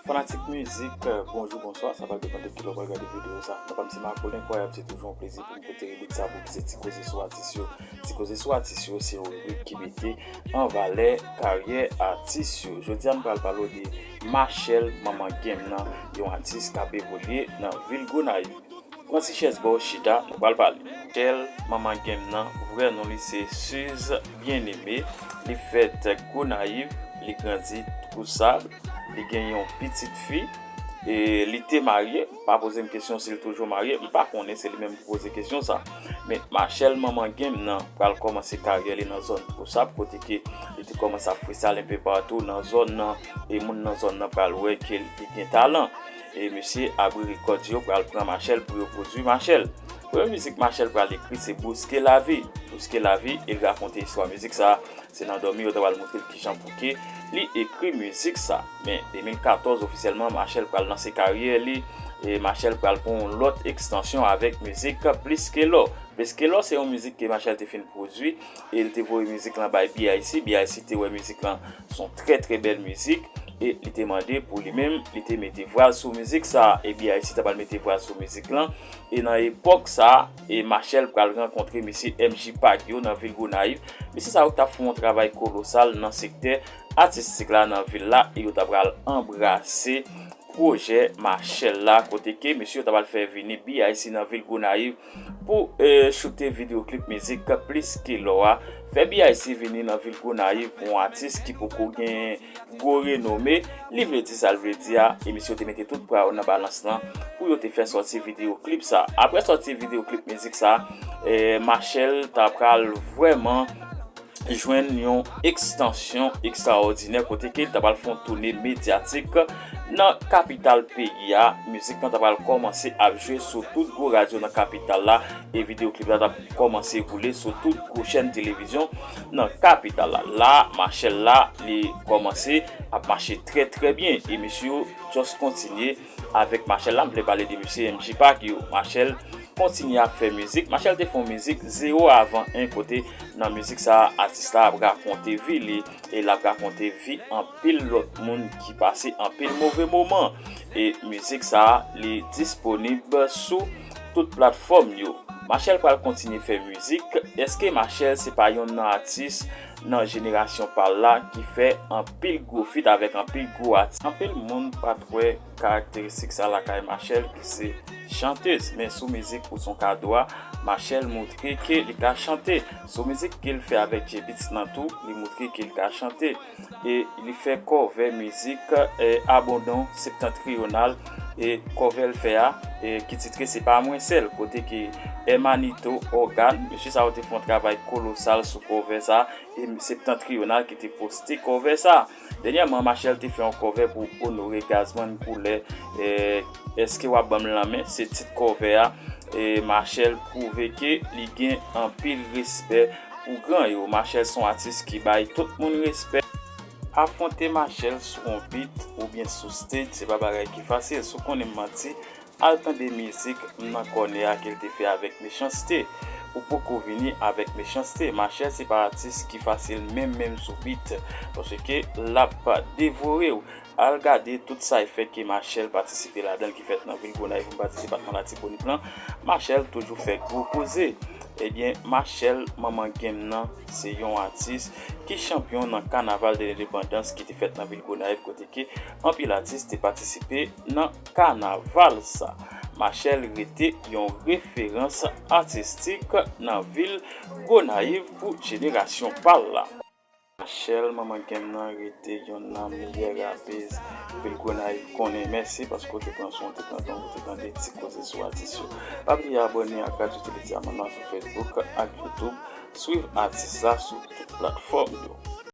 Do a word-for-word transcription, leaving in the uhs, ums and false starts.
Fanatik mizik, bonjou, bonswa, sa pral depann de kilè w pral gade videyo sa. Non pa m se Marco Lenkwayab, se toujou yon plezi pou m pote ribrik sa pou ki se Ti Koze sou Atis yo. Ti Koze sou Atis yo se yon ribrik ki mete an valè karyè atis yo. Jodi a m pral pale w de Machel, manman game nan, yon atis k ap evolye nan vil Gonayiv. Pran ti chèz ba w chita, nou pral pale. Machel, manman game nan, vrè non li se Suze Bien-Aimé. Li fèt Gonayiv, li grandi Twosab, li gen yon pitit fi, e li te marye. Pa poze m kesyon si l toujou marye, m pa konnen, se li menm ki poze kesyon sa. Men Machel, manman game nan, pral kòmanse karyè li nan zòn Twosab, kote ke li te kòmanse ap freestyle enpe patou nan zòn nan, e moun nan zòn nan pral wè ke li gen talan. E mesye Abri Records yo pral pran Machel pou yo pwodui Machel. Premye mizik Machel pral ekri se Bouske Lavi. Bouske Lavi, e l rakonte istwa mizik sa. Se nan dòmi yo ta pral montre l kijan pou ke li ekri mizik sa. Men de mil katòz, ofisyèlman, Machel pral lanse karyè li. E Machel pral pran yon lòt ekstansyon avèk mizik Plis ke lò. Plis ke lò se yon mizik ke Machel te fin pwodui e li te voye mizik lan bay B I C. B I C te wè mizik lan se yon trè, trè bèl mizik e li te mande pou li menm, li te mete vwa l sou mizik sa a. E B I C ta pral mete vwa l sou mizik lan. E nan epòk sa a, e Machel pral rankontre mesye M J Park yo nan vil Gonayiv. Mesye sa yo t ap fè yon travay kolosal nan sektè atistik la nan vil la e yo ta pral anbrase pwojè Machel la, kote ke mesye yo ta pral fè vini B I C nan vil Gonayiv pou, e, choute videyo klip mizik Plis ke lò a. Fè B I C vini nan vil Gonayiv, yon atis ki poko gen gwo renome, li vle di sa l vle di a, e mesye yo te mete tout pwa yo nan balans lan pou yo te fè sòti videyo klip sa. Apre sòti videyo klip mizik sa, e, Machel ta pral vrèman jwenn yon ekstansyon ekstraòdinè kote ke li ta pral fè yon toune medyatik nan kapital peyi a. Mizik lan ta pral kòmanse ap jwe sou tout gwo radyo nan kapital la e videyo klip la t ap kòmanse woule sou tout gwo chèn televizyon nan kapital la. La, Machel la, li kòmanse ap mache trè, trè byen e mesye yo just kontinye avèk Machel la. M vle pale de mesye M J Park yo. Machel kontinye ap fè mizik. Machel te fè yon mizik Zewo avan en kote nan mizik sa a, atis la ap rakonte vi li e l ap rakonte vi anpil lòt moun ki pase anpil move moman. E mizik sa a, li disponib sou tout platfòm yo. Machel pral kontinye fè mizik. Èske Machel se pa yonn nan atis nan jenerasyon pa l la ki fè anpil gwo feat avèk anpil gwo atis? Anpil moun pa t wè karakteristik sa lakay Machel ki se chantez, men sou mizik Ou s on kado a, Machel moutre ke li ka chante. Sou mizik ke l fè avèk J-Beatz nan tou, li moutre ke li ka chante. E li fè kòvè mizik, e, Abandon Septentrional, e kòvè l fè a, e ki titre Se pa mwen sèl, kote ke Hermanito Organ, mesye sa yo te fè yon travay kolosal sou kòvè sa, e Septentrional ki te poste kòvè sa. Dènyèman, Machel te fè yon kòvè pou Honoré Gazman koulè, e, Èske w ap ban m lanmen? Se tit kòvè a. E Machel pwouve ke li gen anpil respè pou gran yo. Machel se yon atis ki bay tout moun respè. Afwonte Machel sou yon beat oubyen sou stage, se pa bagay ki fasil. Si w konnen m manti, al tande mizik M nan kònè a ke l te fè avèk Mechanste. Ou poko vini avèk Mechanste. Machel se pa atis ki fasil menm, menm sou beat, paske l ap devore w. Al gade tout sa e fè ke Machel patisipe ladan l ki fèt nan vil Gonayiv, m pa di depatman Latibonit lan. Machel toujou fè gwo koze. Ebyen, Machel, manman game nan, se yon atis ki chanpyon nan Kanaval de Lendepandans ki te fèt nan vil Gonayiv, kote ke anpil atis te patisipe nan kanaval sa. Machel rete yon referans atistik nan vil Gonayiv pou jenerasyon pa l la. Machel, manman game nan, rete yonn nan meyè rapèz vil Gonayiv konnen. Mèsi paske w te pran swen w te pran tan w te tande Ti Koze sou Atis yo. Pa bliye abòne ak Radyo Tele Dyaman nan sou Facebook ak YouTube. Swiv atis la sou tout platfòm yo.